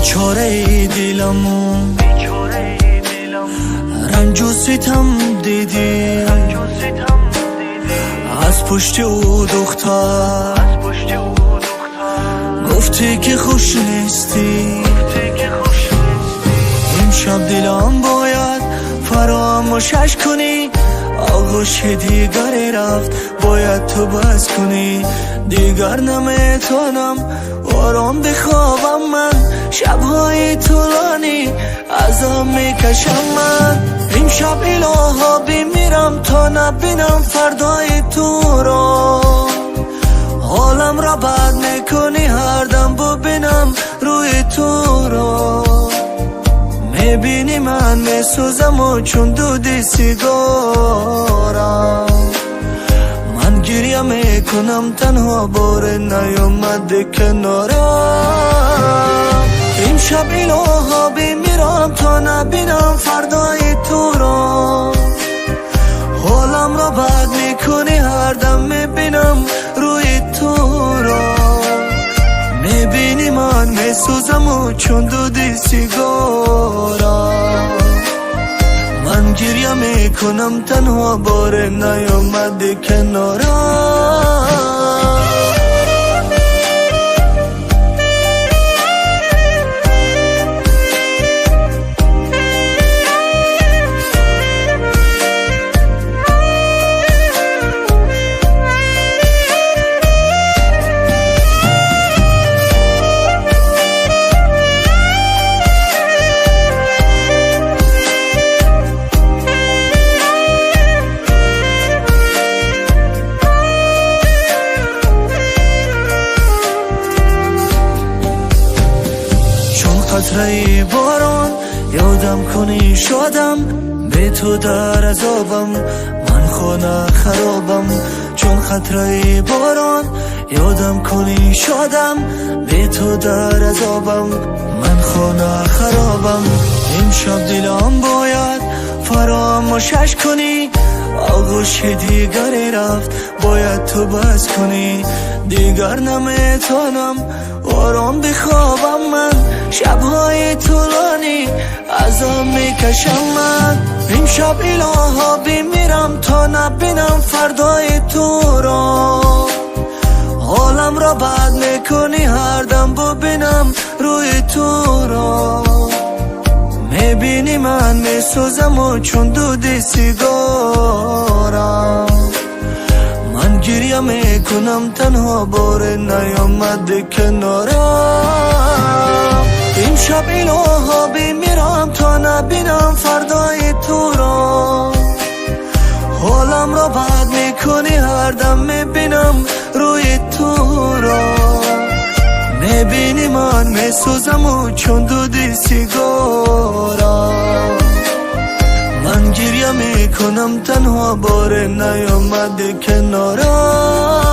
Бечораи дилам, ранҷу ситам дидӣ, аз пушти ӯ духтар гуфтӣ ки хуш нестӣ. Имшаб дилам бояд фаромӯшаш кунӣ, оғӯши дигаре рафт, бояд ту бас кунӣ. Дигар наметавонам ором бихобам ман, шабҳои тӯлонӣ азоб мекашам ман. Имшаб илоҳо бимирам то набинам фардои туро. Ҳолам ро бад мекунӣ ҳардам бубинам рӯи туро. Мебинӣ ман месӯзаму чун дуди сигорам. Ман гиря мекунам танҳо боре наёмади канорам. Имшаб илоҳо бимирам то набинам фардои туро. Ҳоламро бад мекунӣ ҳардам мебинам рӯи туро. Мебинӣ ман месӯзаму чун дуди сигорам. Ман гиря мекунам танҳо боре наёмади канорам. Чун қатраи борон ёдам кунӣ шодам, бе ту дар азобам, ман хона харобам. Чун қатраи борон ёдам кунӣ шодам, бе ту дар азобам, ман хона харобам. Имшаб дилам бояд фаромӯшаш кунӣ, оғӯши дигаре рафт, бояд ту бас кунӣ. Дигар наметавонам ором бихобам ман, шабҳои тӯлонӣ азоб мекашам ман. Имшаб илоҳо бимирам то набинам фардои туро. Ҳоламро бад мекунӣ ҳардам бубинам рӯи туро. Мебинӣ ман месӯзаму чун дуди сигорам. Ман гиря мекунам танҳо боре наёмади канорам. Имшаб илоҳо бимирам то набинам фардои туро. Ҳоламро бад мекунӣ ҳардам мебинам рӯи туро. Мебинӣ ман месӯзаму чун дуди сигорам. Ман гиря мекунам танҳо боре наёмади канорам.